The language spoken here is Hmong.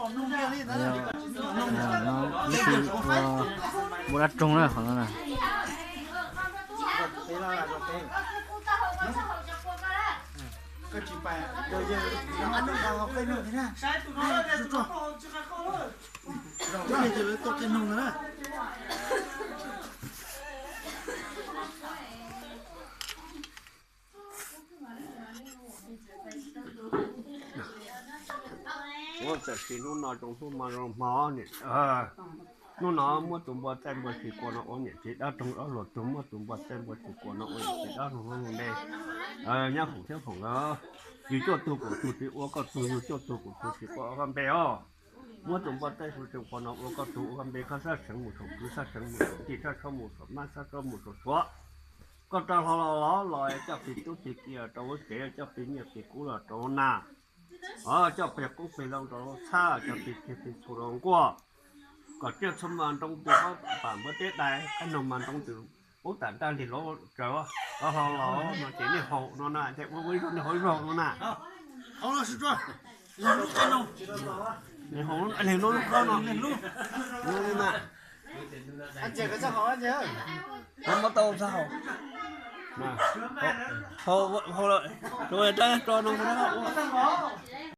Ib tug ua npua dab roog na qhov no na. Ua tam sim hnub no tsoom hnub ma zoo hmo, hnub no muab tus npua txaij npua tsis kua no ua niam txiv dab roog ob luag tug, muab tus npua txaij npua tsis kua no ua niam txiv dab roog hluas nraug npe. Nyab Foom thiab Foom nkawd, yug cuaj tug kuv tug tsis ua koj tug, yug cuaj tug kuv tug tsis kua koj npe os. Muab tus npua txaij npua tsis kua no ua koj tug ua koj npe, koj sab seev mus saum kwv, sab seev mus saum tij, sab tsob mus saum mab, sab tsob mus saum suav. Koj rov hlo los los los coj plig tub plig ki los rau lub tsev, coj plig nyiaj plig kub los rau lub nag, coj plig qoob plig loo rau lub txhab, coj plig kiag plig txhu rau nkuaj. Kom tsiaj txhu mas nroo tus pam npua teb dais, qab noog mas nroo tus pub tam ntaj nrig hluav taws. Rov hlo los no ces nej haus no na, ces ua ua ib zaug nej haus ib zaug no na. Haus los sib tsuag, nej haus li lub kob no, haus muab tau txog haus, haus, haus, rau rab tso no ua.